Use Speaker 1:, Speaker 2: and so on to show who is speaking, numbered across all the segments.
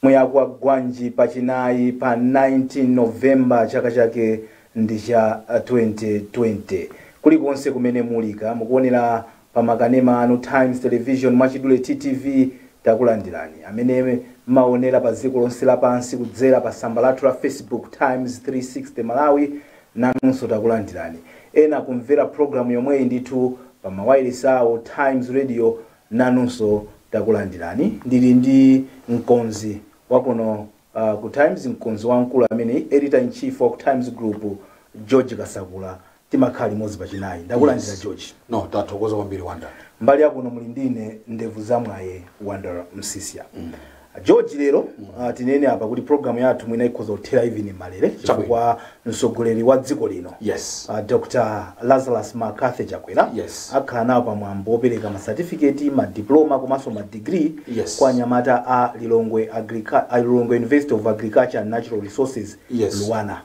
Speaker 1: Muyakwa gwanji pachinayi pa 19 Novemba, chaka chake ndi cha 2020. Kulikonse kumene mulika mukuonera pa makanema anu Times Television, mwachidule TTV, takulandirani. Amene maonera pa dziko lonse lapansi kudzera pa tsamba lathu la Facebook, Times 360 Malawi, nanunso takulandirani. Ena kumvera programu yomweyi ndithu pa mawayilesi awo, Times Radio, nanunso takulandirani. Ndili ndi mkonzi wakuno ku Times, mkonzi wamkulu amene editor in chief wa ku Times Group, George Kasakula. Timakhala limodzi pachinayi. Ndakulandira.
Speaker 2: Yes.
Speaker 1: George.
Speaker 2: No, tathokoza kwambiri, Wanda.
Speaker 1: Mbali yakuno muli ndine ndevu zamwaye, Wanda Msisya. George, lero tinene apa kuti programu yathu mwina ikhoza kuthera even malere, chifukwa mtsogoleri wa dziko lino, Dr Lazarus McCarthy Chakwera, akhala nawo pamwambo wopereka masatifiketi, madiploma komanso madigiri kwa anyamata a Lilongwe University of Agriculture and Natural Resources, LUANAR,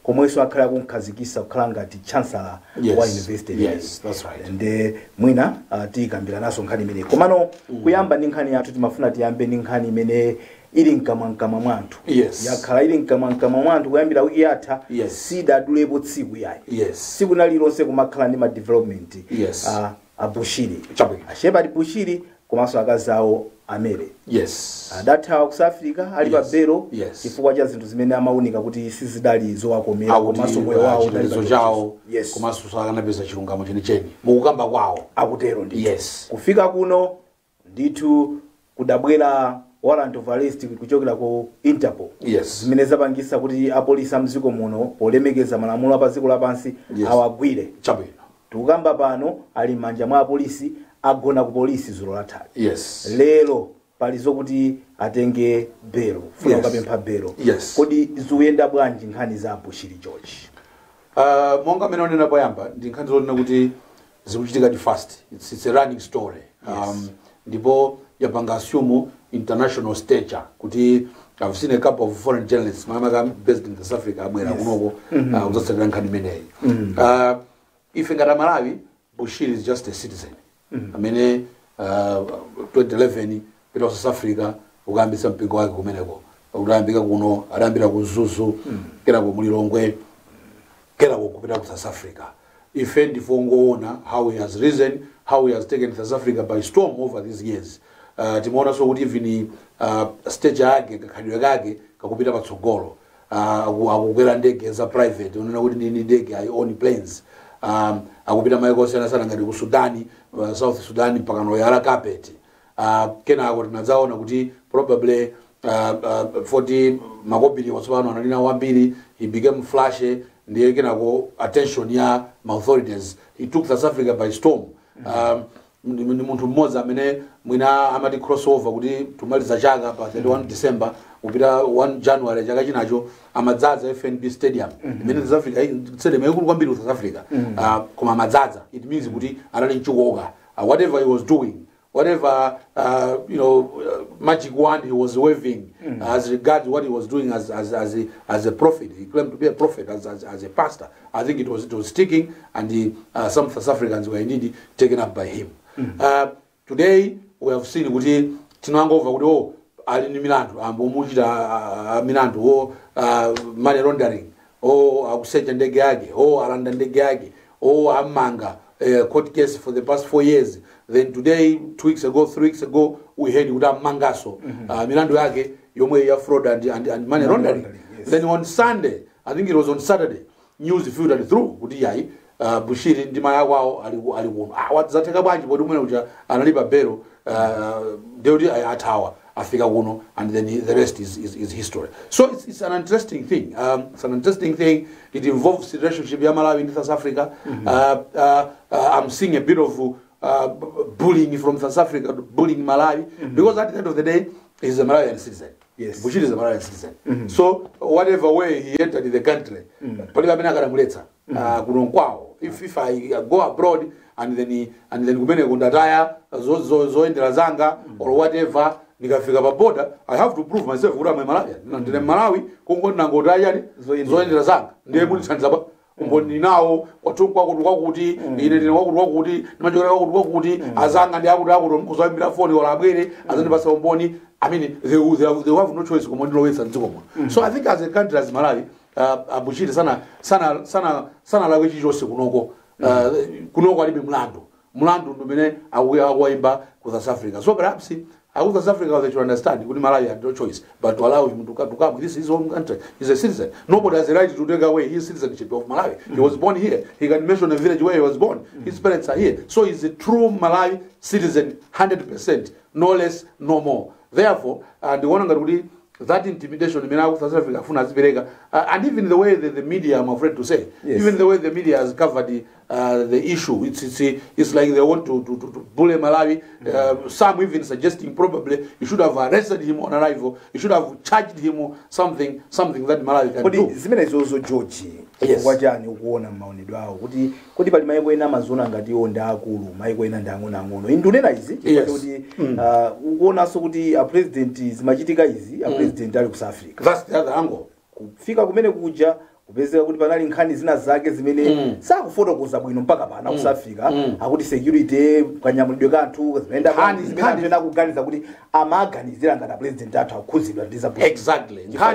Speaker 1: komwenso akhala akunkhazikisa kukhala ngati chancellor wa university imeneyi.
Speaker 2: Yes, that's right.
Speaker 1: Nde mwina tiyikambiranaso nkhani imeneyi. Komano kuyamba ndi nkhani yathu, timafuna tiyambe ndi nkhani imene ili mkamwamkamwa mwanthu. Yakhala ili mkamwamkamwa mwanthu kuyambira wiki yatha. Sidadulepo tsiku yayi. Tsiku lililonse kumakhala ndi ma development. A Bushiri, a Shepherd Bushiri komanso akazi awo amere adathawa ku South Africa ali pa belo chifukwa cha zinthu zimene amaunika kuti sizidali zowakomera
Speaker 2: akuti
Speaker 1: komanso moyo wawo udali
Speaker 2: chitetezo
Speaker 1: pa
Speaker 2: chawo
Speaker 1: chiopsezo.
Speaker 2: Komanso sakanapeza chilungamo chenicheni mukukamba kwawo.
Speaker 1: Akutero ndithu. Kufika kuno ndithu kudabwera warrant of arrest kuchokera ku Interpol, zimene zapangisa kuti apolisi amdziko muno, polemekeza malamulo apa dziko lapansi, awagwire. Tikukamba pano ali m'manja mwa apolisi, agona ku polisi zulo lathali. Lero pali zokuti atenge belo, funa kukapempha belo. Kodi zikuyenda bwanji nkhani za Bushiri, George?
Speaker 2: Monga amene onena poyamba, ndi nkhani zonena kuti zikuchitika di fast. It's a running story. Ndipo yapanga assume international stature kuti I've seen a couple of foreign journalists, makamaka based in South Africa, abwera kunoko kudzatsatira nkhani imeneyi. Ife ngati Malawi, Bushiri is just a citizen amene 2011 pita ku South Africa ukayambitsa mpingo wake kumeneko. Utayambika kuno, adayambira ku Mzuzu, kenako mulilongwe, kenako kupita ku South Africa. Ife ndife ongoona how he has risen, how he has taken South Africa by storm over these years. Timaonanso kuti even stage yake, kakhalidwe kake kakupita patsogolo. Akukwera ndege za private, unena kuti ndini ndege, I own planes. Akupita maiko osiyanasiyana ngati ku Sudani, South Sudan, mpaka noyala carpet. Kenako tinadzaona kuti probably 40 makobiri watsopano analina wambiri, he became flashy. Ndiye kenako attention ya ma authorities. He took South Africa by storm. Ndi munthu mmodzi amene mwina amati crossover kuti tumaliza chaka pa 31 December kupita 1 January chaka chinacho, amadzaza FNB Stadium, imene South Africa stadium yaikulu kwambiri ku South Africa. Koma amadzaza, it means kuti anali mchikoka. Whatever he was doing, whatever magic wand he was waving as regards what he was doing as a prophet, he claimed to be a prophet, as a pastor, I think it was sticking, and some South Africans were indeed taken up by him. Today we have seen kuti tinangomva kuti, oh, ali ndi milandu, ambomuchita milandu o money laundering, o akusecha ndege yake, o alanda ndege yake, o amanga, court case for the past 4 years. Then today, 2 weeks ago, 3 weeks ago, we heard kuti ammangaso, milandu yake yomwe ya fraud and money laundering.
Speaker 1: Laundering, yes.
Speaker 2: Then on Sunday, I think it was on Saturday, news filtered through kuti yayi, Bushiri ndi mayi akwawo ali kuno. Zatheka bwanji poti umene uja analipa belo? Ndekuti athawa, afika kuno, and then the rest is history. So it's an interesting thing. It's an interesting thing. It involves the relationship ya Malawi ndi South Africa. I'm seeing a bit of bullying from South Africa, bullying Malawi, because at the end of the day he's a Malawian citizen. Bushiri is a Malawian citizen. So whatever way he entered the country, palibe amene akanamuletsa kuno kwawo. If I go abroad and then kumeneko ndataya zoyendera zanga or whatever, nikafika pa border, I have to prove myself kuti I'm a Malawian. Ndine Malawi, kungoti nangotaya yani
Speaker 1: Zoyendera.
Speaker 2: Zoyendera zanga, ndiye mundithandiza ba Umboni nawo kwathu, kwakuti kwakuti, ine ndine kwakuti kwakuti, ndimachokera kwakuti kwakuti, azanga ndi akuti akuti, mkuzoyimbira foni wala abwere azandipasa umboni. I mean, they have no choice koma ndilowetsa mdziko muno. So I think as a country, as Malawi, abushiri sana sanalakwe chilichonse kunoko. Kunoko alibe mlandu. Mlandu ndumene akuwayimba ku South Africa. So perhaps aku South Africa, they should understand kuti Malawi had no choice but to allow him to come. This is his own country. He's a citizen. Nobody has a right to take away his citizenship of Malawi. He was born here. He can mention a village where he was born. His parents are here. So he's a true Malawi citizen, 100%, no less, no more. Therefore, ndikuona ngati kuti that intimidation imene aku South Africa afuna azipereka, and even the way the media, I'm afraid to say, even the way the media has covered the issue, it's like they want to bully Malawi. Some even suggesting probably you should have arrested him on arrival, you should have charged him something, something that Malawi can
Speaker 1: Kodi
Speaker 2: do.
Speaker 1: Zimenezozo, George,
Speaker 2: Yes.
Speaker 1: chifukwa chani ukuona m'maonedwe awo kuti pali maiko ena amaziona ngati iwo ndi akulu, maiko ena ndi ang'onoang'ono? Indunena izi chifukwa kuti ukuonanso kuti a president, zimachitika izi a president ali ku South Africa.
Speaker 2: That's the other angle.
Speaker 1: Kufika kumene kuja, kupezeka kuti panali nkhani zina zake zimene sakufotokoza bwino mpaka pana ku South Africa. Akuti security, kanyamulidwe kanthu zimene zimene anthu ena akuganiza kuti amaganizira ngati a president athu akukhuzidwa ndi za
Speaker 2: Exactly.
Speaker 1: Chifukwa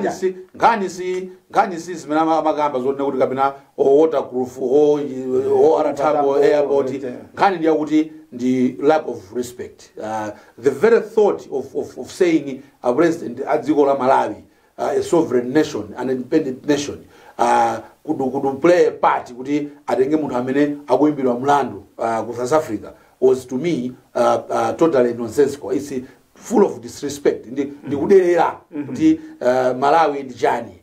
Speaker 2: Nkhani si zimene amakamba zonena kuti kapena o waterkloof o OR Tambo airport. Nkhani ndi yakuti ndi lack of respect. The very thought of saying a president a dziko la Malawi, a sovereign nation, an independent nation, could play a part kuti atenge munthu amene akuimbidwa mlandu ku South Africa was to me totally nonsensical. It's full of disrespect. Ndi kuderera kuti Malawi ndi chani.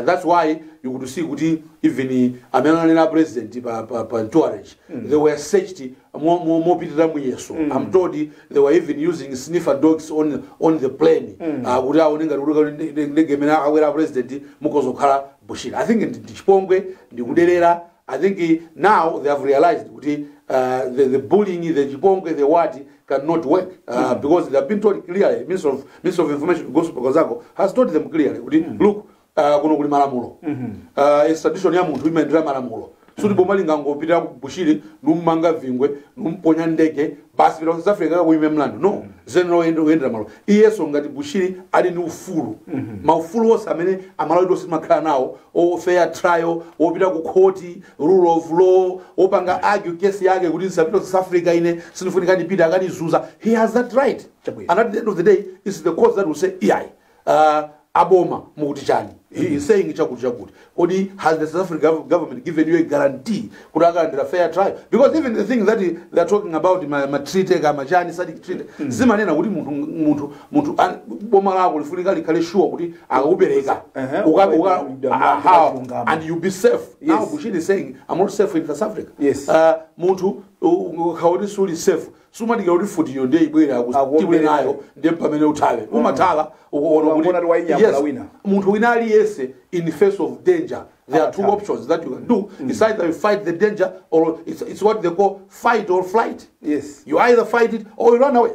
Speaker 2: That's why you could see kuti even amene ananena president pa entourage, they were searched mopitirira muyeso. I'm told they were even using sniffer dogs on the plane kuti aone ngati kuti ndege imene akwera president mukozokhala Bushiri. I think ndi chipongwe, ndi kuderera. I think now they have realized kuti the bullying, the chipongwe, the what cannot work, because they have been told clearly. Minister of Information Gospel Kazako has told them clearly kuti look, kuno kuli malamulo. Extradition ya munthu imayendera malamulo. Suti boma lingangopitira ku Bushiri nummanga vingwe, numponya ndege basi, pita ku South Africa kakuime mlandu. No, zenera oyendera malo. Iyeso ngati Bushiri ali ndi ufulu, maufulu onse amene amalawi tonse timakhala nawo, o fair trial, wopita ku khoti, rule of law, wopanga argue case yake kuti ndisapita ku South Africa, ine sindifunika ndipita, akanizuza. He has that right.
Speaker 1: Chabwino.
Speaker 2: And at the end of the day, it's the court that will say, iyayi, aboma mukuti chani? He is saying chakuti chakuti. Kodi has the South African government given you a guarantee kuti akalandira fair trial? Because even the thing that they are talking about, ma treaty kamachani, SADC treaty, zimanena kuti munthu boma lako lifunika likhale sure kuti akakupereka
Speaker 1: Uka-
Speaker 2: and you be safe. Now Bushiri is saying, "I'm not safe in South Africa." Munthu ukhauti suli safe, sumadikira kuti futiyo ndiye ibwere akutibwere
Speaker 1: Akuombere
Speaker 2: nayo ndiye pamene uthawe. Umathawa ukuona
Speaker 1: Ukuona kuti wainyamula wina.
Speaker 2: Munthu wina aliyense in face of danger, there are two
Speaker 1: Amathawa.
Speaker 2: Options that you can do. It's either you fight the danger or it's what they call fight or flight. You either fight it or you run away.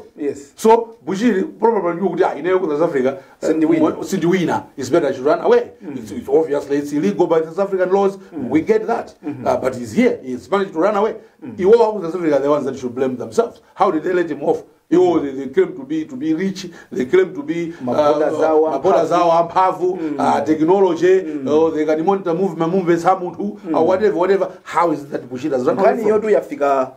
Speaker 2: So Bushiri probably knew kuti ah, ineyo ku South Africa
Speaker 1: Sindiwina.
Speaker 2: Sindiwina, it's better I should run away. It's obviously it's illegal by the South African laws. We get that. But he's here. He's managed to run away. Iwo ku South Africa are the ones that should blame themselves. How did they let him off? Iwo they claim to be rich. They claim to be
Speaker 1: Maboda zawo
Speaker 2: maboda zawo amphamvu, technology, they can monitor movement, movements ha munthu, whatever, whatever. How is it that Bushiri has run away
Speaker 1: Nkhani
Speaker 2: from?
Speaker 1: yotu yafika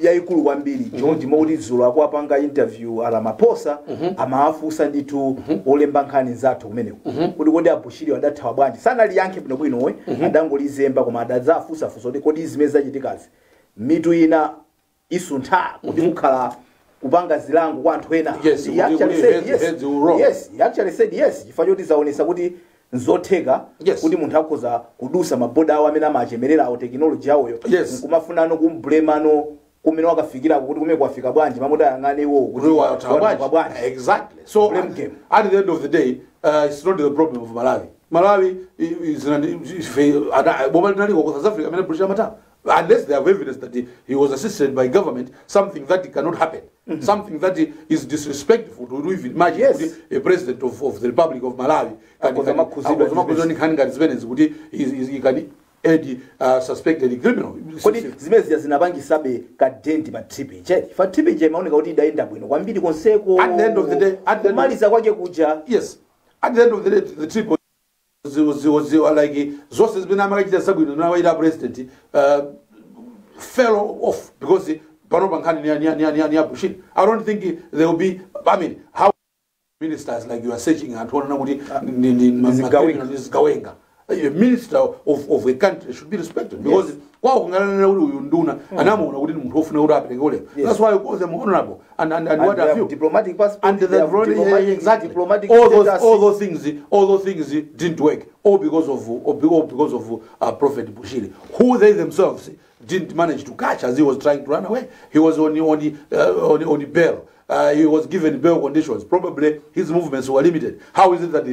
Speaker 1: yayikulu kwambiri, George, mokuti dzulo akuapanga interview a Ramaphosa, amawafunsa ndithu olemba nkhani zathu kumeneko kuti kodi abushiri adathawa bwanji? Sanaliyankhe bwinobwinowe, adangolizemba, koma adadzafunsafunsa kuti kodi zimene zachitikazi mitu ina isuntha kuti kukhala kupanga zilango kwa anthu ena?
Speaker 2: Yes,
Speaker 1: He actually
Speaker 2: kuti
Speaker 1: said yes.
Speaker 2: heads will roll.
Speaker 1: Yes, he actually said yes, chifukwa choti zaonesa kuti nzotheka kuti munthu akhoza kudusa maboda awo amene amachemerera awo, technology awoyo, nkumafunano kumblemano kumene wakafikirako kuti kumene kwafika bwanji, mamuti ayang'ane iwowo kuti
Speaker 2: Kuti wathawa
Speaker 1: wathawa
Speaker 2: bwanji.
Speaker 1: bwanji.
Speaker 2: Exactly. So
Speaker 1: Blame game.
Speaker 2: At the end of the day, it's not the problem of Malawi. Malawi is boma linaliko ku South Africa amene Bushiri amathawa, unless they have evidence that he was assisted by government, something that cannot happen, something that is disrespectful to even imagine kuti a president of the Republic of Malawi
Speaker 1: Akhoza makhuzidwa
Speaker 2: akhoza makhuzidwa ndi nkhani ngati zimenezi, kuti he can aid suspected criminal.
Speaker 1: Kodi zimene zija zinapangisabe ka dent pa trip ije? Fa trip ije imaoneka kuti idayenda bwino kwambiri konseko.
Speaker 2: At the end of the day, at the end
Speaker 1: Kumaliza kwake kuja.
Speaker 2: Yes, at the end of the day, the trip was like zonse zimene amakachita zabwino zimene amachita president fell off because pano pankhani ni ya Bushiri. I don't think there will be, I mean, how ministers, like you are searching anthu onena kuti
Speaker 1: Zigawenga.
Speaker 2: Zigawenga. A minister of a country should be respected because kwawo kungananena kuti uyu nduna anamuona kuti ndi munthu wofuna kuti apereke ulemu. That's why you call them honorable and what
Speaker 1: They
Speaker 2: have
Speaker 1: have
Speaker 2: you.
Speaker 1: Diplomatic passport,
Speaker 2: And
Speaker 1: they
Speaker 2: the
Speaker 1: have
Speaker 2: exactly.
Speaker 1: diplomatic
Speaker 2: all those
Speaker 1: status.
Speaker 2: All those things didn't work, all because of Prophet Bushiri, who they themselves didn't manage to catch as he was trying to run away. He was on bail. He was given bail conditions. Probably his movements were limited. How is it that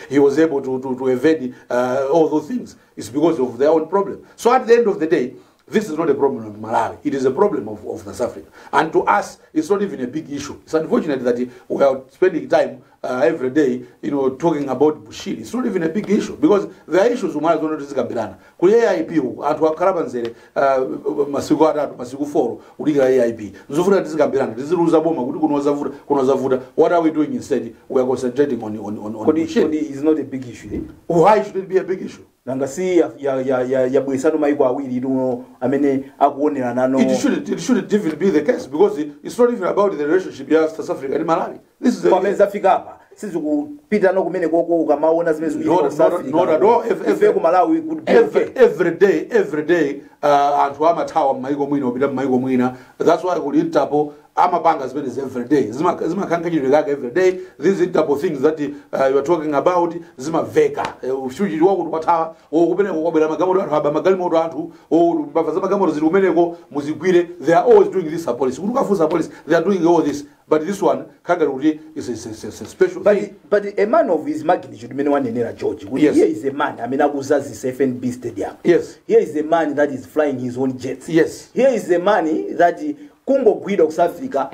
Speaker 2: he was able to evade all those things? It's because of their own problem. So at the end of the day, this is not a problem of Malawi. It is a problem of South Africa. And to us, it's not even a big issue. It's unfortunate that we are spending time every day talking about Bushiri. It's not even a big issue because there are issues umala zono tizikambirana. Kuli AIP uku, anthu akhala panzere masiku 3, masiku 4 kudikira AIP. Nzofuna tizikambirana, tiziluza boma kuti kuno zavuta, kuno zavuta. What are we doing instead? We are concentrating on
Speaker 1: Kodi
Speaker 2: Bushiri.
Speaker 1: Kodi is not a big issue, eh?
Speaker 2: Why should it be a big issue?
Speaker 1: Nanga si yabweresano maiko awiri ituno amene akuonera nano?
Speaker 2: It shouldn't even be the case because it's not even about the relationship ya South Africa and Malawi. This is a,
Speaker 1: Pamene zafika apa sizikupita no kumene koko ukamaona zimene zikuchitika ku South Africa.
Speaker 2: Not at all.
Speaker 1: Ife ku Malawi could be okay.
Speaker 2: Every day anthu amathawa m'maiko mwina kupita m'maiko mwina. That's why kuli Interpol, amapanga zimenezi every day. Zimakhala kachitidwe kake every day. These Interpol things that you are talking about zimaveka. Ufuji wakuti wathawa kumeneko kwabwera magalimoto, anthu aba magalimoto, anthu mbava za magalimoto zili kumeneko, muzigwire. They are always doing this. A police, kuti ukafunsa police, they are doing all this, but this one khangati kuti is a special thing.
Speaker 1: But a man of his magnitude mene wanenera George kuti here is a man amene akuzazisa FNB Stadium. Here is a man that is flying his own jets. Here is a man that kungogwidwa ku South Africa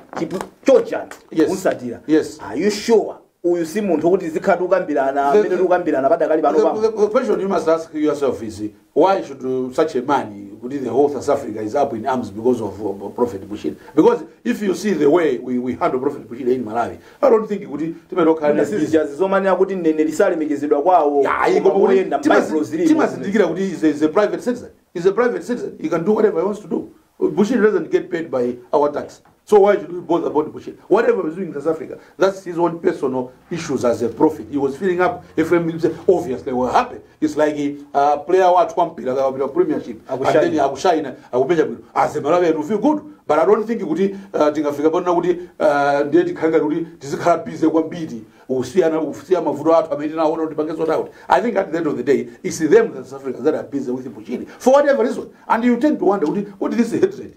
Speaker 1: chocha anthu kunsatira. Are you sure uyu si munthu kuti zikhala tikukambirana amene tikukambirana padakali pano pamo?
Speaker 2: The question you must ask yourself is why should such a man, kuti the whole South Africa is up in arms because of Prophet Bushiri? Because if you see the way we handle Prophet Bushiri in Malawi, I don't think kuti timene
Speaker 1: Sizijazi zomanena kuti mneneri salemekezedwa kwawo, koma oyenda m'Bible zilimo.
Speaker 2: Timazindikira kuti he's a private citizen. He's a private citizen. He can do whatever he wants to do. Bushiri doesn't get paid by our tax. So why should we bother about Bushiri? Whatever he's doing in South Africa, that's his own personal issues as a prophet. He was filling up FM, obviously we're happy. It's like a player watch one player premiership. And
Speaker 1: Akushine.
Speaker 2: then akushine, akupenya bwino. As a Malawi, we feel good. But I don't think kuti tingafika pano kuti ndiye tikhanga kuti tizikhala busy kwambiri usiyana usiya mavuto athu amene tinaona kuti pange sort out. I think at the end of the day, it's them, the South Africans, that are busy with Bushiri for whatever reason. And you tend to wonder kuti what is this hatred?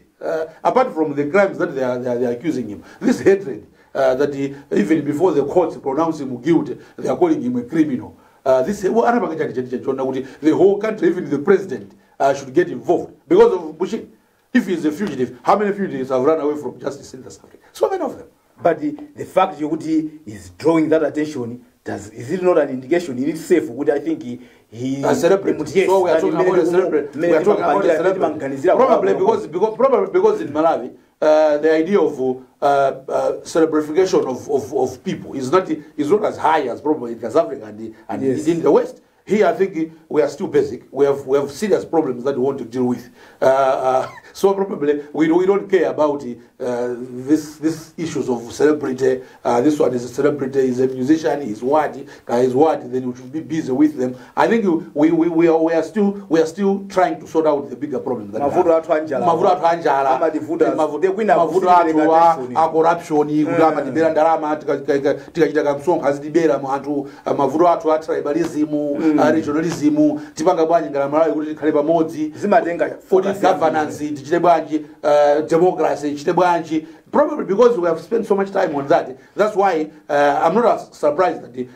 Speaker 2: Apart from the crimes that they are accusing him, this hatred that he, even before the courts pronounce him guilty, they are calling him a criminal. This well, anapanga chani chani chani kuti the whole country, even the president, should get involved because of Bushiri. If he is a fugitive, how many fugitives have run away from justice in South Africa? So many of them.
Speaker 1: But the fact yokuti is drawing that attention, does is it not an indication in itself kuti I think he
Speaker 2: A celebrity.
Speaker 1: Yes,
Speaker 2: So we are talking about a celebrity. We are talking about a celebrity. Probably because in Malawi, the idea of celebrification of people is not as high as probably in South Africa and in the West. Here, I think we are still basic. We have serious problems that we want to deal with. So probably we don't care about this issues of celebrity. This one is a celebrity, is a musician, is what, is what. Then we should be busy with them. I think we are still trying to sort out the bigger problems that we
Speaker 1: Mavuto
Speaker 2: have.
Speaker 1: athu anjala.
Speaker 2: Mavuto athu anjala.
Speaker 1: Amativuta. Kwina
Speaker 2: Mavuto athu
Speaker 1: kusipereka
Speaker 2: a corruption, kuti amatibera ndalama, tikachita kamsonkho azitibera mu anthu, mavuto athu a tribalism, a regionalism, tipanga bwanji ngala Malawi kuti tikhale pamodzi?
Speaker 1: Zimatenga
Speaker 2: kuti
Speaker 1: focus.
Speaker 2: Governance tichite bwanji, democracy tichite bwanji? Probably because we have spent so much time on that, that's why I'm not as surprised that the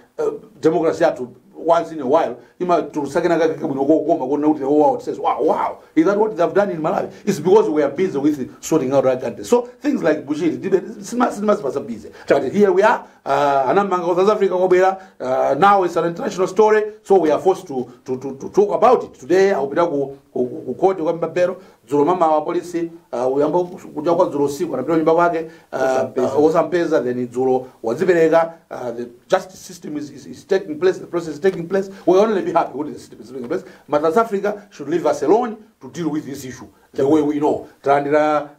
Speaker 2: democracy yathu once in a while Imatulusa kena kake kabwino kokoma kuona kuti the whole world says, Wow, is that what they've done in Malawi?" It's because we are busy with sorting out our country. So things like Bushiri simasipasa busy, but here we are. Anamanga ku South Africa kwabwera. Now it's an international story, so we are forced to talk about it today. Akupita ku court kwa belo dzulo mama wa polisi, uyamba kuja kwa dzulo usiku anapita nyumba kwake,
Speaker 1: Osampeza.
Speaker 2: Osampeza. Then dzulo wadzipereka. The justice system is taking place, the process is taking place. We only be happy with the system is taking place, but South Africa should leave us alone to deal with this issue the way we know. Talandira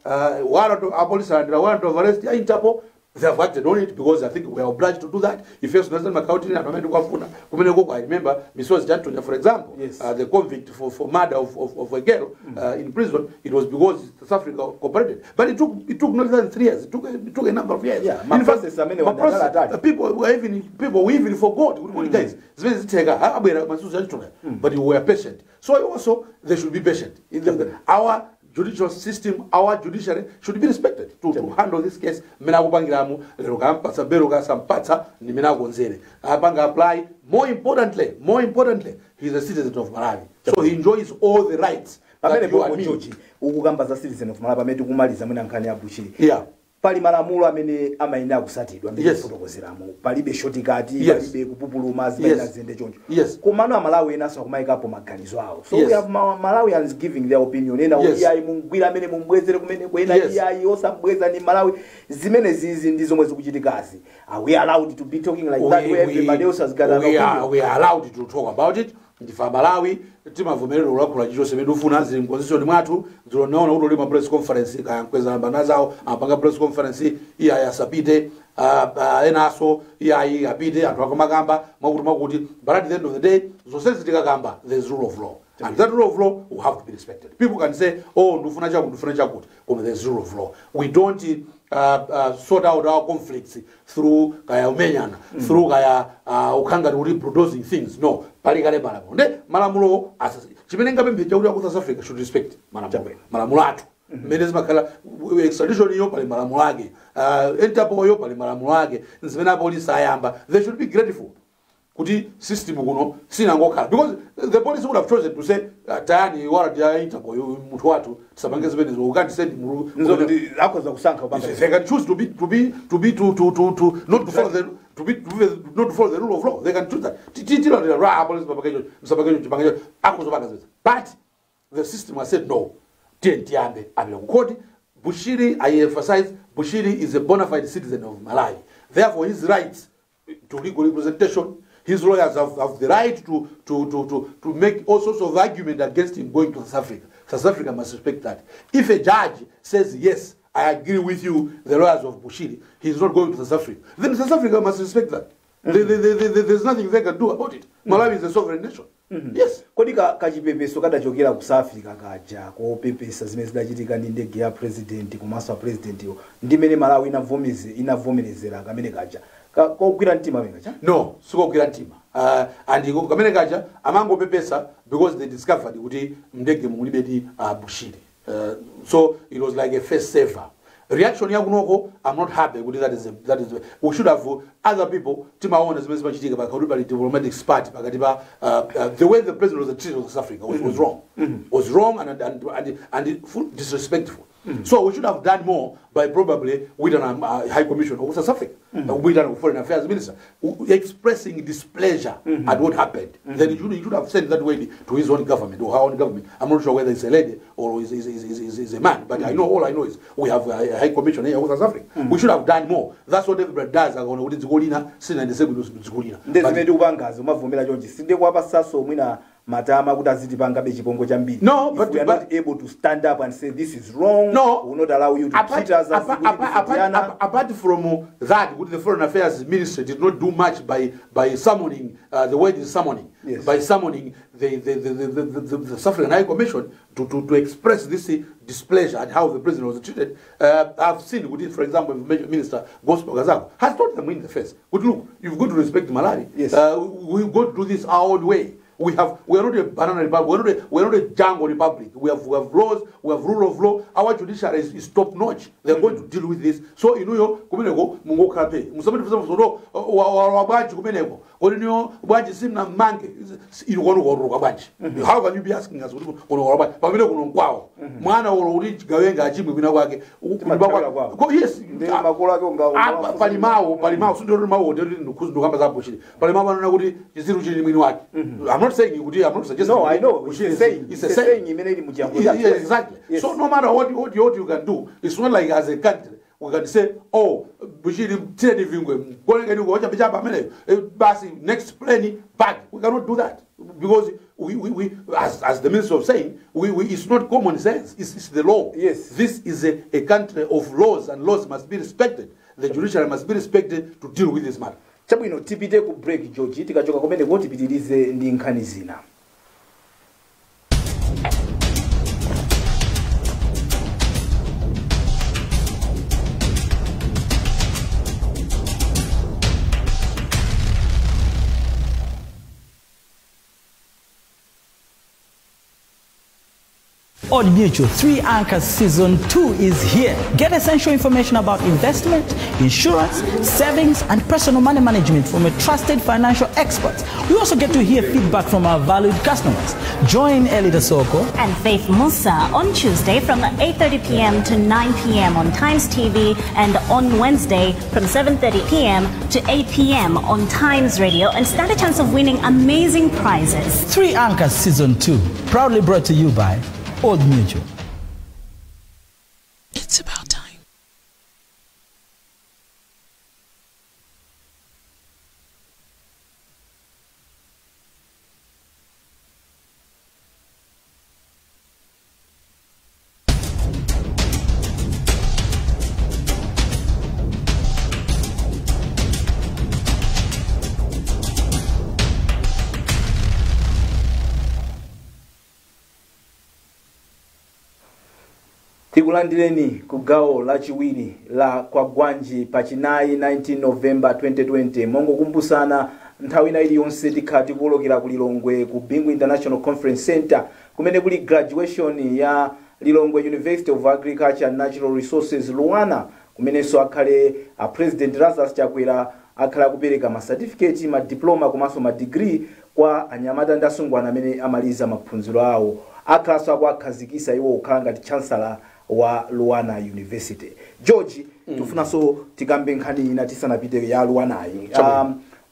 Speaker 2: warrant, apolisi alandira warrant of arrest ya Interpol. They have acted on it because I think we are obliged to do that. If you're not account anthu amene tikafuna kumene koko, I remember Misozi Chanthunya, for example, the convict for murder of a girl in prison. It was because South Africa cooperated, but it took not less than 3 years. It took a number of years.
Speaker 1: Yeah, ma
Speaker 2: In fact,
Speaker 1: process amene
Speaker 2: ma process,
Speaker 1: wandakala atali.
Speaker 2: People were even people we even forgot kuti guys, zimene zitheka abwera Masuzi Chanthunya, but we were patient. So also they should be patient. Our judicial system, our judiciary should be respected to handle this case mmene akupangiramu lero. Kampatsa belo, kasampatsa, ndi mmene akonzere apanga apply. More importantly, he is a citizen of Malawi, so he enjoys all the rights
Speaker 1: Pamene
Speaker 2: that you and
Speaker 1: popo
Speaker 2: me.
Speaker 1: George, ukukamba za citizen of Malawi, pamene tikumaliza mwina nkhani ya Bushiri, pali malamulo amene amayenera kusatidwa amene fotokozeramo, palibe shortcut, palibe kupupuluma, zimayenera ziyende choncho. Komano Amalawi enanso akumayikapo maganizo awo, so we have Malawians giving their opinion. Ena, iyayi, mungwira amene mumbwezere kumeneko. Ena, iyayi, osambweza, ni Malawi. Zimene zizi ndi zomwe zikuchitikazi, are we allowed to be talking like that where everybody else has got an
Speaker 2: we
Speaker 1: opinion?
Speaker 2: We are allowed to talk about it. Ndife Amalawi, timavomerera kulankhula chilichonse chimene tifuna, zili mconstitution mwathu. Dzulo naona kuti ulima press conference, kayankweza nazawo amapanga press conference, iyayi asapite, enanso iyayi apite, anthu akamakamba mwakuti mwakuti, but at the end of the day, zonsezi tikakamba, there is rule of law, and that rule of law will have to be respected. People can say, "Oh, ndifuna chakuti, ndifuna chakuti," koma there is rule of law. We don't sort out our conflicts through kaya umenyana, through kaya ukhangati kuti bulldozing things. No, pali kale malamulo, nde malamulo chimene ngapemphe chakuti aku South Africa should respect malamulo,
Speaker 1: Chabwino.
Speaker 2: Malamulo athu mmene zimakhala extradition iyo pali malamulo ake, Interpol yo pali malamulo ake. Zimene apolisi ayamba, they should be grateful kuti system kuno sinangokhala, because the police would have chosen to say, "Tayani warrant ya Interpol, munthu wathu, tisapange zimenezo." We can't send
Speaker 1: Nzokuti akhoza kusankha kupanga.
Speaker 2: They can choose to be to be to be to to to to not to follow the to be, to be not to follow the rule of law. They can choose that. Tila ra police papakejo msapakejo chipangejo akuzopanga zimenezo, but the system has said no. Tiye tiyambe apita ku court. Bushiri, I emphasize, Bushiri is a bona fide citizen of Malawi. Therefore his rights to legal representation, his lawyers have the right to make all sorts of argument against him going to South Africa. South Africa must respect that. If a judge says, "Yes, I agree with you, the lawyers of Bushiri, he's not going to South Africa," then South Africa must respect that. There's nothing they can do about it. Malawi is a sovereign nation. Yes.
Speaker 1: Kodi kachipepeso kadachokera ku South Africa kaja kopepesa zimene zidachitika ndi ndege ya president komanso a president ndi mmene Malawi inavomerezera kamene kaja, kogwira mtima amene kaja?
Speaker 2: No, sikogwira mtima. And kamene kaja amangopepesa because they discovered kuti mndege mulibedi Bushiri. So it was like a face saver reaction yakunoko. I'm not happy kuti that is we should have other people. Timaona zimene zimachitika pakati pali diplomatic spat pakati pa the way the president was treated in South Africa was wrong, was wrong and full disrespectful. So we should have done more by probably with an high commission of South Africa, with an foreign affairs minister expressing displeasure at what happened. Then he should have sent that way to his own government or her own government. I'm not sure whether it's a lady or is a man, but I know, all I know is we have a high commission here in South Africa. We should have done more. That's what everybody does. Akaona kuti dziko lina silinayendetse dziko lina.
Speaker 1: Ndi zimene tikupangazi, umavomera chonchi, sindikuwapasaso mwina matama kuti azitipangabe chipongwe chambiri?
Speaker 2: No,
Speaker 1: If
Speaker 2: but
Speaker 1: we are not able to stand up and say this is wrong,
Speaker 2: No.
Speaker 1: we will not allow you to treat us as kuti
Speaker 2: Apart,
Speaker 1: tife.
Speaker 2: Apart from that, the Foreign Affairs Ministry did not do much by summoning, the word is summoning, by summoning the South African High Commission to express this displeasure at how the president was treated. I've seen, for example, Information Minister Gospel Kazako has told them in the face, "Good, look, you've got to respect Malawi. We've got to do this our own way." We are not a banana republic. We are not a jungle republic. We have laws. We have rule of law. Our judiciary is top notch. They are going to deal with this. So inuyo kumeneko mungokhalape. Musamati fusa wa bwanji kumeneko. Kodi niyo bwanji simna mange inu kono koruka bwanji. How can you be asking us kuti kono koruka bwanji? Pamene kuno kwawo. Mwana ulo kuti gawenga achimwe kwina kwake. Yes.
Speaker 1: Makolo ake unga
Speaker 2: Palimao sindori mawo ndiri ndikamba zabushiri. Palimao vanona kuti chiziru chili mwini wake. I'm not saying you could, I'm not suggesting.
Speaker 1: No, I know. It's a saying. It's a saying.
Speaker 2: Yeah, exactly. Yes. So no matter what you can do, it's not like as a country we can say, oh, Bushiri next plane back. We cannot do that because we as the minister was saying, we it's not common sense. It's the law.
Speaker 1: Yes.
Speaker 2: This is a country of laws, and laws must be respected. The judiciary must be respected to deal with this matter.
Speaker 1: Chabwino tipite ku break George tikachoka kumene kuti tipitirize ndi nkhani zina.
Speaker 3: Old Mutual 3 Anchors Season 2 is here. Get essential information about investment, insurance, savings, and personal money management from a trusted financial expert. We also get to hear feedback from our valued customers. Join Elida Soko
Speaker 4: and Faith Musa on Tuesday from 8:30 p.m. to 9 p.m. on Times TV, and on Wednesday from 7:30 p.m. to 8 p.m. on Times Radio, and stand a chance of winning amazing prizes.
Speaker 3: 3 Anchors Season 2, proudly brought to you by Old Mutual.
Speaker 5: It's about time.
Speaker 1: Tikulandireni ku gawo lachiwiri la Kwagwanji pachinayi 19 November 2020. Mongokumbusana nthawi ina iliyonse tikhala tikuwolokera ku Lilongwe ku Bingu International Conference Center kumene kuli graduation ya Lilongwe University of Agriculture and Natural Resources LUANAR, kumenenso akhale a President Lazarus Chakwera akhala akupereka ma certificate, ma diploma komanso ma degree kwa anyamata ndi asungwana amene amaliza maphunziro awo. Akhalanso akuakhazikisa iwo kukhala ngati chancellor wa LUANAR University. George, tifunanso tikambe nkhani ina tisanapite ya LUANAR.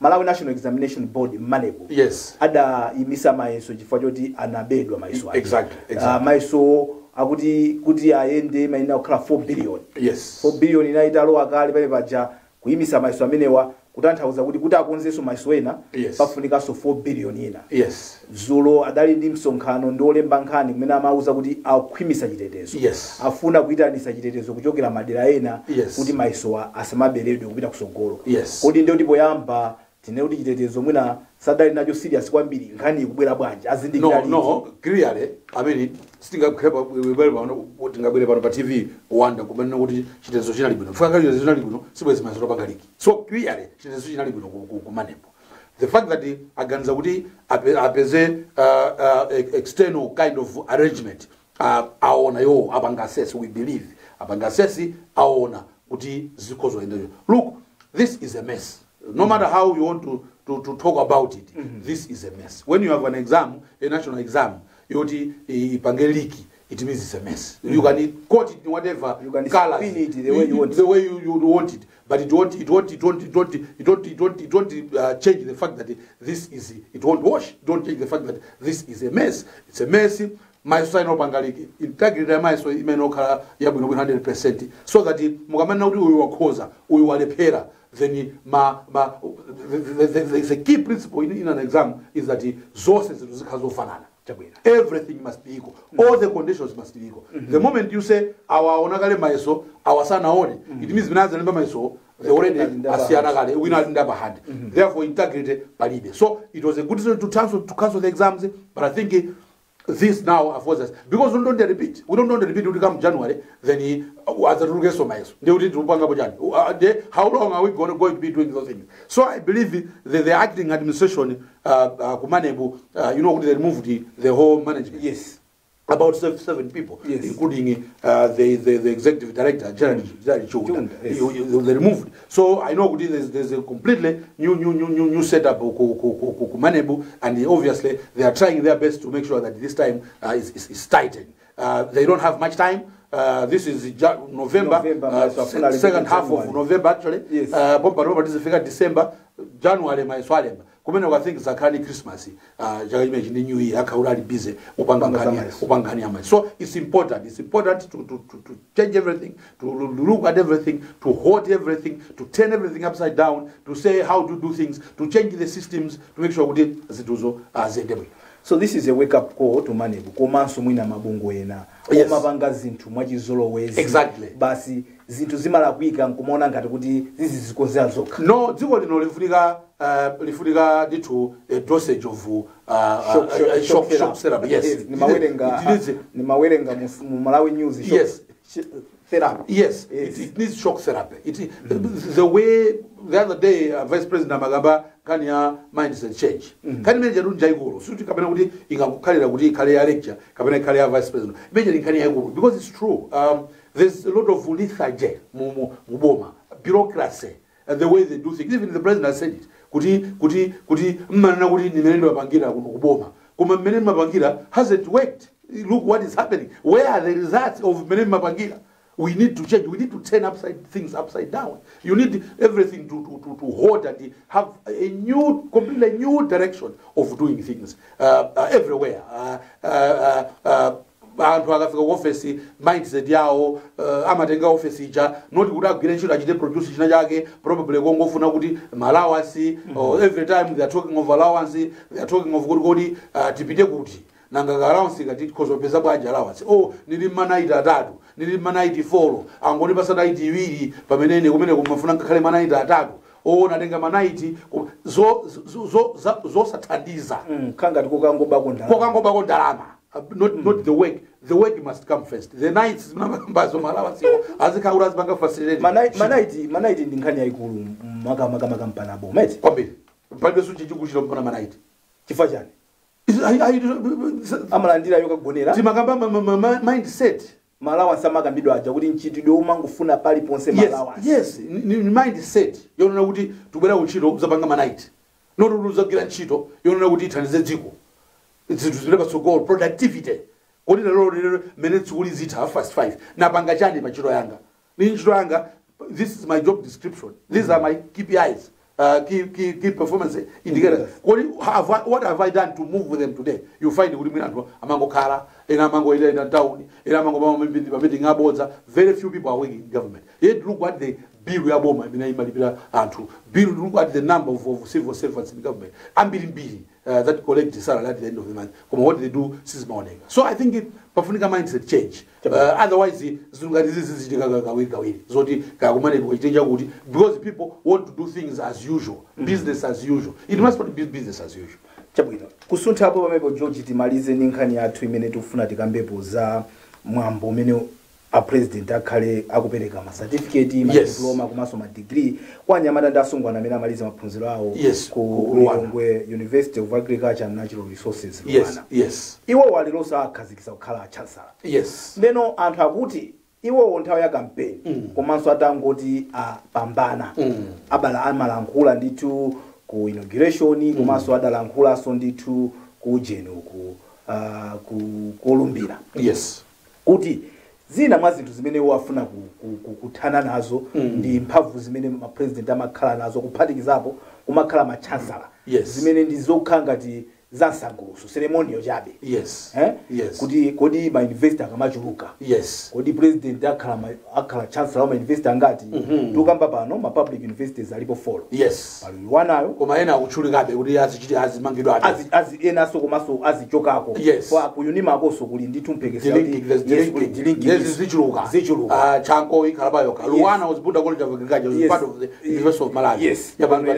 Speaker 1: Malawi National Examination Board MANEB.
Speaker 2: Yes.
Speaker 1: Adayimisa mayeso chifukwa choti anabedwa mayeso ake.
Speaker 2: Exactly.
Speaker 1: Mayeso akuti kuti ayende maina kukhala 4 billion.
Speaker 2: Yes.
Speaker 1: 4 billion inayitalowa kale pale paja kuyimisa mayeso amenewa kutanthauza kuti akonzenso mayeso ena.
Speaker 2: Yes.
Speaker 1: Pafunikanso 4 billion ina.
Speaker 2: Yes.
Speaker 1: Zulo adali ndi msonkhano ndi olemba nkhani kumene amauza kuti akhwimisa chitetezo.
Speaker 2: Yes.
Speaker 1: Afuna kuyitanisa chitetezo kuchokera madera ena.
Speaker 2: Yes.
Speaker 1: Kuti mayesowa asamaberedwe kupita kusogolo.
Speaker 2: Yes.
Speaker 1: Kodi ndio ndipo yamba tine kuti chitetezo mwina sadali nacho serious kwambiri nkhani ikubwera bwanji azindikira liti.
Speaker 2: No, clearly, I mean, tingabwere pano pa TV kuwanda kumene kuti chitetezo chinali bwino. Mfaka chitetezo chinali bwino sibwezi mayeso panga leak. So clearly chitetezo chinali bwino ku MANEB. The fact that aganiza kuti apeze external kind of arrangement, aona yo apanga assess, we believe apanga assess aona kuti zikhozo. Look, this is a mess. No matter how you want to talk about it, this is a mess. When you have an exam, a national exam, yoti ipange leak, it means it's a mess. You can quote it in whatever
Speaker 1: you can
Speaker 2: colors,
Speaker 1: spin it the way you want,
Speaker 2: the way you want it, but it won't change the fact that this is, it won't wash. Don't change the fact that this is a mess. It's a mess. Mayeso inopanga leak, integrity ya mayeso imene okhala yabwino 100%, so that mukamana kuti uyu wakhoza uyu walephera, then the key principle in an exam is that zonse zinthu zikhala zofanana. Everything must be equal. All the conditions must be equal. The moment you say awaona kale mayeso awasanaone, it means minazalemba mayeso they already asiyana kale wina ali ndi upper hand. Therefore integrity palibe. So it was a good decision to cancel the exams, but I think This now affords us, because we don't want to repeat. We don't want to repeat. We come January, then as a mayeso. They would how long are we going to be doing those things? So I believe the acting administration, ku MANEB, they removed the whole management.
Speaker 1: Yes.
Speaker 2: About seven people,
Speaker 1: yes,
Speaker 2: including the executive director, Gerald Chunda.
Speaker 1: Yes.
Speaker 2: They removed. So I know there's a completely new setup ku MANEB, and obviously they are trying their best to make sure that this time is tightened. They don't have much time. This is November, second half of November actually.
Speaker 1: Yes.
Speaker 2: December, January, mayeso alemba. Kumene I think zakani Christmas, chaka chimenechi ndi New Year, akhaula ali busy upanga nkhani ya mayeso. So it's important. It's important to change everything, to look at everything, to hold everything, to turn everything upside down, to say how to do things, to change the systems, to make sure kuti zinthuzo ziyende bwino.
Speaker 1: So this is a wake up call to MANEB, komanso mwina mabungwe ena
Speaker 2: Yes.
Speaker 1: omapanga zinthu mwachizolowezi.
Speaker 2: Exactly.
Speaker 1: Basi zinthu zimalakwika nkumaona ngati kuti zizizikonzera zokha.
Speaker 2: No, dziko lino lifunika ndithu a dosage of shock therapy. Yes.
Speaker 1: Nimawerenga mu Malawi News shock,
Speaker 2: Yes.
Speaker 1: therapy.
Speaker 2: Yes,
Speaker 1: Yes.
Speaker 2: It needs shock therapy. The way the other day Vice President amakamba nkhani ya mindset change. Nkhani imene chatu njaikulu. Suti kapena kuti ingakukhalira kuti ikhale ya lecture, kapena ikhale ya Vice President. Imene nkhani yaikulu because it's true. There's a lot of lethargy mu boma, bureaucracy, and the way they do things. Even the president has said it. Kuti mmanena kuti ndimene ndimapangira kuno kuboma. Koma mmene ndimapangira hasn't worked. Look what is happening. Where are the results of mmene ndimapangira? We need to change. We need to turn things upside down. You need everything to hold and have a new, completely new direction of doing things everywhere. Anthu akafika ku office, mindset yawo, amatenga office ija not kuti agwire ntchito, achite produce china chake, probably kongofuna kuti allowance, or every time they are talking of allowance, they are talking of kuti tipite kuti nanga ka allowance kati tikhoza kupeza bwanji allowance, oh, ndili ma night atatu, ndili ma night 4, angondipasa night iwiri pamene kumene kumafuna ngakhale ma night atatu, oh, natenga ma night zosathandiza.
Speaker 1: Khangati kokangobako ndalama.
Speaker 2: Kokangobako ndalama. Not the work. The work must come first. The nights mnambazo ma allowance azikhaula azipanga facilitate.
Speaker 1: Ma night ndi nkhani yayikulu makampani aboma eti.
Speaker 2: Kwambiri. Palibe suchi chikuchita mpana ma night.
Speaker 1: Chifukwa chani? Amalandira yokagonera.
Speaker 2: Timakamba mindset.
Speaker 1: Ma allowance amakambidwa aja kuti mchitidwe umangofuna paliponse ma allowance.
Speaker 2: Yes, ni mindset yonena kuti tubwera kuntchito uzapanga ma night. Not kuti uzagwira ntchito yonena kuti ithandize dziko. Zinthu zipite patsogolo, productivity. Kodi lero mmene tsiku zitha 5:30 napanga chani pa ntchito yanga? Ni ntchito yanga, this is my job description. These are my KPIs. Key performance indicators. What have I done to move with them today? You find kuti mwina anthu amangokhala, ena amangoyenda town, ena amangopanga meeting abodza. Very few people are working in government. Yet look what the bill ya boma imene imalipira anthu. Bill, look at the number of civil servants in government. Ambiri that collect the salary at the end of the month. Koma what they do sizimaoneka. So I think pafunika mindset change. Otherwise zinthu ngati zizi zichitika kawiri. Zoti kakumane kuchitenja kuti because people want to do things as usual, business as usual. It must not be business as usual.
Speaker 1: Chabwino. Kusunthapo pamene George timalize ndi nkhani yathu imene tikufuna tikambepo za mwambo umene a president akhale akupereka ma certificate, ma diploma komanso ma degree kwa anyamata ndi asungwana amene amaliza maphunziro awo ku Lilongwe University of Agriculture and Natural Resources.
Speaker 2: Yes, yes.
Speaker 1: Iwo walilosa akhazikitsa kukhala chancellor.
Speaker 2: Yes.
Speaker 1: Ndeno anthu akuti iwowo nthawi ya campaign komanso atangoti apambana abala amalankhula ndithu ku inauguration komanso adalankhulanso ndithu ku jeno ku kolumbira.
Speaker 2: Yes.
Speaker 1: Kuti zina mwa zinthu zimene wafuna kuthana nazo ndi mphamvu zimene ma president amakhala nazo kuphatikizapo kumakhala ma chancellor.
Speaker 2: Yes.
Speaker 1: Zimene ndi zokhala ngati za msangulutso, ceremonial chabe.
Speaker 2: Yes. Yes.
Speaker 1: Kuti kodi ma university akamachuluka.
Speaker 2: Yes.
Speaker 1: Kodi president akhala chancellor wa ma university angati? Tukamba pano ma public universities alipo 4.
Speaker 2: Yes.
Speaker 1: Pali wanayo.
Speaker 2: Koma ena akutchulikabe kuti azichiti azimangidwa ati.
Speaker 1: Azi enaso komanso azichokako.
Speaker 2: Yes.
Speaker 1: Kwa ku UNIMA akonso kuli ndithu mphekesera kuti yes, kuli delinking.
Speaker 2: Zichuluka.
Speaker 1: Zichuluka.
Speaker 2: Chanko ikhala payoka.
Speaker 1: Yes.
Speaker 2: Luwana was Bunda College of Agriculture, was
Speaker 1: Yes.
Speaker 2: part of the University of Malawi.
Speaker 1: Yes.
Speaker 2: Yapangidwa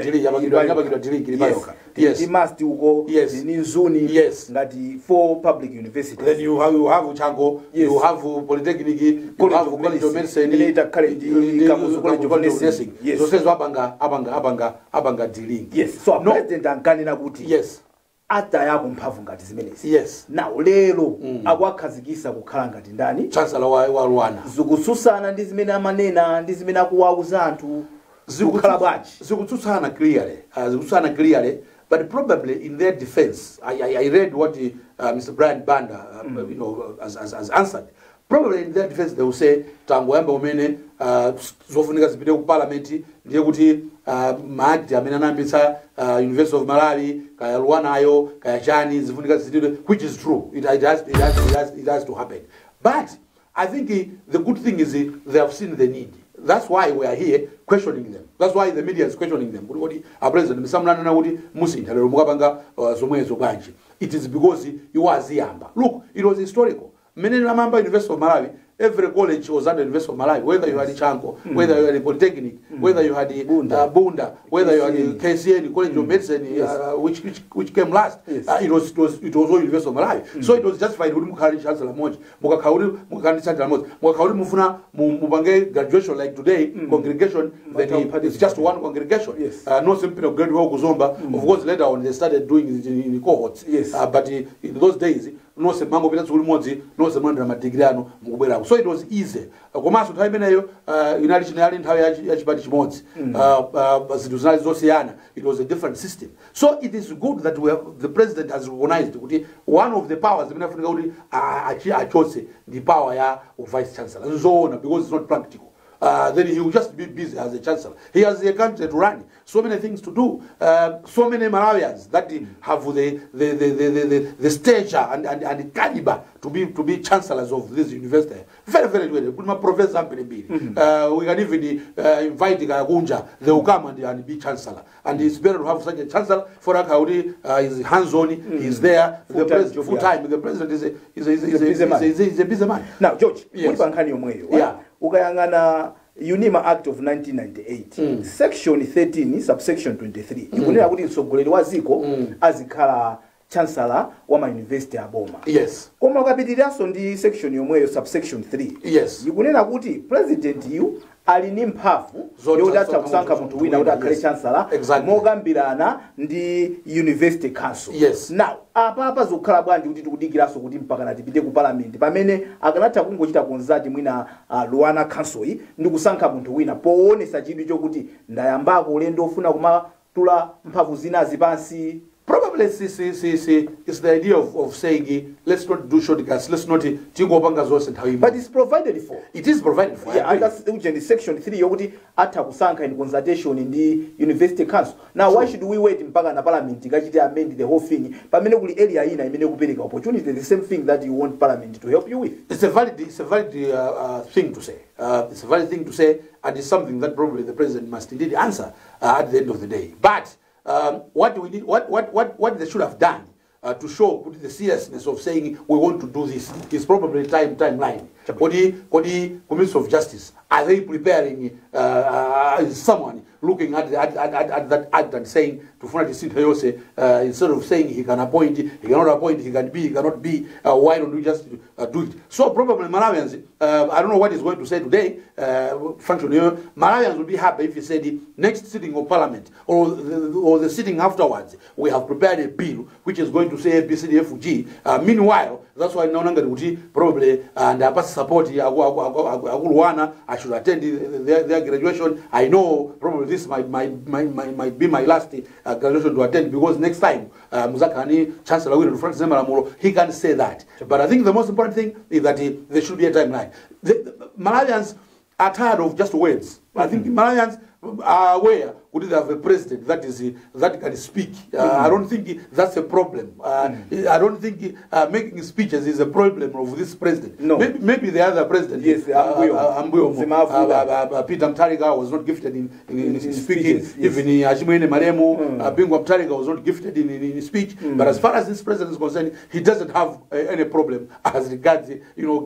Speaker 2: delinking
Speaker 1: Yes.
Speaker 2: payoka.
Speaker 1: Tili ndi MUST uko,
Speaker 2: Yes.
Speaker 1: ndi Mzuni,
Speaker 2: Yes.
Speaker 1: ngati four public universities.
Speaker 2: Then you have Chanco,
Speaker 1: Yes.
Speaker 2: you have Polytechnic, you
Speaker 1: College
Speaker 2: have
Speaker 1: of
Speaker 2: College of
Speaker 1: Medicine.
Speaker 2: Medicine,
Speaker 1: Later college, Kamuzu College of Nursing. Yes.
Speaker 2: Zonsezo apanga dealing.
Speaker 1: Yes, so
Speaker 2: No.
Speaker 1: president ankanena kuti
Speaker 2: Yes.
Speaker 1: atayako mphamvu ngati zimenezi.
Speaker 2: Yes.
Speaker 1: Now lero akuwakhazikisa kukhala ngati ndani?
Speaker 2: Chancellor wa LUANAR.
Speaker 1: Zikutsutsana ndi zimene amanena ndi zimene akuwauza anthu, zikukhala bwanji?
Speaker 2: Zikutsutsana clearly, zikutsutsana clearly, but probably in their defense, I read what Mr. Brian Banda has answered. Probably in their defense they will say tangoyamba umene, zofunika zipite ku parliament, ndiye kuti ma act amene anayambitsa University of Malawi, kaya LUANARyo, kaya chani, zifunika zitidwe, which is true. It has to happen. But I think the good thing is they have seen the need. That's why we are here questioning them. That's why the media is questioning them. Kuti kodi a president misamlanana kuti musintha lero mukapanga zomwezo bwanji? It is because iwo aziyamba. Look, it was historical. Mmene amayamba University of Malawi, every college was under University of Malawi, whether you had Chanco, whether you had Polytechnic, whether you had
Speaker 1: Bunda.
Speaker 2: Bunda, whether you had KCN, College of Medicine, which came last.
Speaker 1: Yes.
Speaker 2: It was all University of Malawi. So it was justified kuti mukhale ndi chancellor mmodzi, mukakhala kuti mukakhala ndi chancellor mmodzi, mukakhala kuti mufuna mupange graduation like today, congregation, then it's just one congregation.
Speaker 1: Yes.
Speaker 2: No simple graduate ku Zomba. Of course, later on they started doing it in cohorts.
Speaker 1: Yes.
Speaker 2: But in those days, nonse mangopita tsiku limodzi, nonse mulandira madigiri anu, mukubwerako. So it was easy. Komanso nthawi imeneyo inali chinali nthawi ya chipani chimodzi. Zinthu zinali zosiyana. It was a different system. So it is good that the president has recognized kuti one of the powers imene afunika kuti achotse ndi power ya vice chancellor. Nzoona, because it's not practical. Then he will just be busy as a chancellor. He has a country to run, so many things to do, so many Malawians that have the stature and the caliber to be chancellors of this university. Very, very well. Put my professor ambirimbiri. We can even invite Kakunja. They will come and be chancellor. And it's better to have such a chancellor for Akauri, is hands-on, he's there, the
Speaker 1: Full-time job,
Speaker 2: full time. The president is a,
Speaker 1: busy man.
Speaker 2: is a busy man.
Speaker 1: Now George,
Speaker 2: Yes.
Speaker 1: muli pa nkhani yomweyo,
Speaker 2: Yeah.
Speaker 1: ukayang'ana UNIMA Act of 1998, section 13 subsection 23 ikunena kuti mtsogoleri wa dziko azikhala chancellor wa ma university aboma.
Speaker 2: Yes.
Speaker 1: Koma ukapitiriranso ndi section yomweyo, subsection 3,
Speaker 2: Yes.
Speaker 1: ikunena kuti president yu ali ndi mphamvu yoti atha kusankha munthu wina kuti akhale chancellor mokambirana ndi university council.
Speaker 2: Yes.
Speaker 1: Now apa zikukhala bwanji kuti tikudikiranso kuti mpakana tipite ku parliament, pamene akanatha kungochita consult mwina LUANAR council yi ndi kusankha munthu wina, poonesa chidwi chokuti ndayambako ulendo ofuna kumatula mphamvu zinazi pansi?
Speaker 2: Probably see, it's the idea of saying let's not do shortcuts, let's not tingopanga zonse nthawi
Speaker 1: But
Speaker 2: imodzi.
Speaker 1: it's provided for.
Speaker 2: It is provided for, I
Speaker 1: Yeah,
Speaker 2: agree.
Speaker 1: and that's uje ndi section 3 yokuti atha kusankha in consultation ndi university council. Now why should we wait mpaka na parliament ikachite amend the whole thing, pamene kuli area ina imene kupereka opportunity, the same thing that you want parliament to help you with?
Speaker 2: It's a valid thing to say. It's a valid thing to say, and it's something that probably the president must indeed answer at the end of the day. But what we need, what they should have done to show put the seriousness of saying we want to do this is probably timeline. Kodi Commission of Justice, are they preparing someone looking at that act and saying tufuna tisinthe yonse, instead of saying he can appoint, he cannot appoint, he can be, he cannot be, why don't we just do it? So probably Malawians, I don't know what he's going to say today, function here, Malawians will be happy if he said next sitting of parliament or the sitting afterwards, we have prepared a bill which is going to say A, B, C, D, F, G. Meanwhile, that's why naona ngati kuti probably ndapasa support aku LUANAR. I should attend their graduation. I know probably this might be my last graduation to attend, because next time muzakhala ni chancellor wina, Francis Malamulo, he can say that. But I think the most important thing is that there should be a timeline. The Malawians are tired of just words. I think Malawians are aware kuti they have a president that can speak. I don't think that's a problem. I don't think making speeches is a problem of this president.
Speaker 1: No.
Speaker 2: Maybe the other president.
Speaker 1: Yes, Ambuyo.
Speaker 2: Ambuyo.
Speaker 1: Zimavuta.
Speaker 2: Peter Mutharika was not gifted in speaking.
Speaker 1: Speeches, yes.
Speaker 2: Even Achimwene Malemu, Bingu Mutharika was not gifted in speech. But as far as this president is concerned, he doesn't have any problem as regards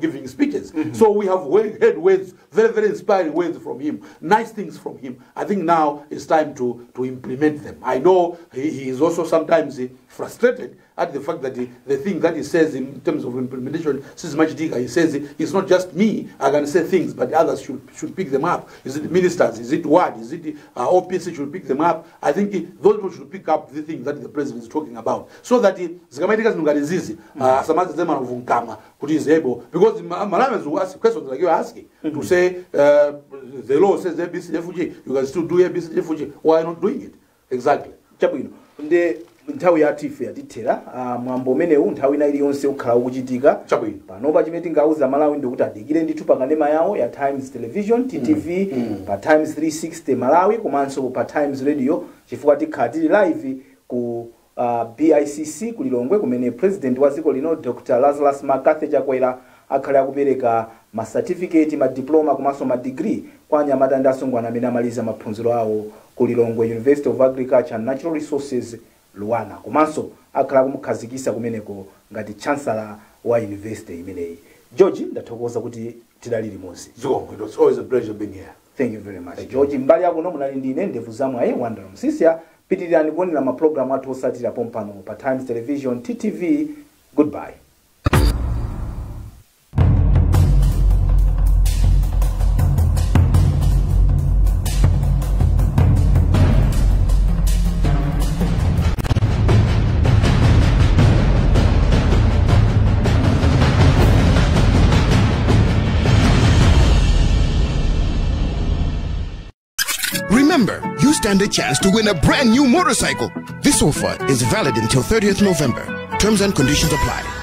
Speaker 2: giving speeches. So we have heard words, very, very inspiring words from him, nice things from him. I think now it's time. time to implement them. I know he is also sometimes frustrated at the fact that the thing that he says in terms of implementation, sizimachitika, he says it's not just me, I can say things, but others should pick them up. Is it ministers? Is it what? Is it OPC should pick them up? I think those people should pick up the thing that the president is talking about. So that zikamachitika zinthu ngati izizi, asamazidze malovu mkamwa kuti is able, because Malawians will ask questions like you're asking, to say the law says A, B, C, F, G, you can still do A, B, C, F, G, why not doing it? Exactly.
Speaker 1: Chabwino, nde nthawi yathu ife yatithera. Mwambo umenewu nthawi ina iliyonse ukhala ukuchitika.
Speaker 2: Chabwino.
Speaker 1: Panopa chimene tingauza Malawi ndikuti adikire ndithu pakanema yawo ya Times Television, TTV, pa Times 360 Malawi komanso pa Times Radio, chifukwa tikhala tili live ku BICC ku Lilongwe, kumene president wa dziko lino Dr. Lazarus McCarthy Chakwera akhale akupereka ma certificate, ma diploma komanso ma degree kwa anyamata ndi asungwana amene amaliza maphunziro awo ku Lilongwe University of Agriculture and Natural Resources, LUANAR, komanso akhala kumukhazikisa kumeneko ngati chancellor wa university imeneyi. George, ndathokoza kuti tidali limodzi.
Speaker 2: Zikomo, it was always a pleasure being here.
Speaker 1: Thank you very much, George. Mbali yakuno munali ndine ndevu zamwayi Wandera Msisia. Pitirirani kuonera mapulogalamu athu osatira pompano pa Times Television, TTV. Goodbye.
Speaker 5: Remember, you stand a chance to win a brand new motorcycle. This offer is valid until 30th November. Terms and conditions apply.